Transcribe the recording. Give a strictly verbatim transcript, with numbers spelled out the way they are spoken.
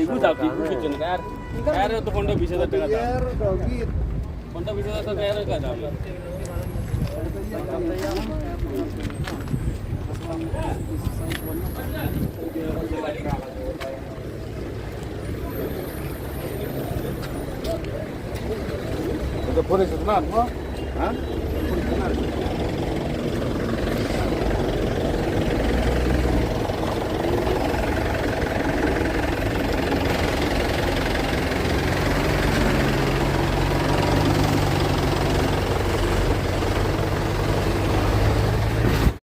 এগু দাম, এগু কিছু না, আর, আর তো পনেরো বিশ হাজার টাকা দাম। পনেরো বিশ হাজার টাকা আর কার দাম। Ito pura sa tanan, no? Ha?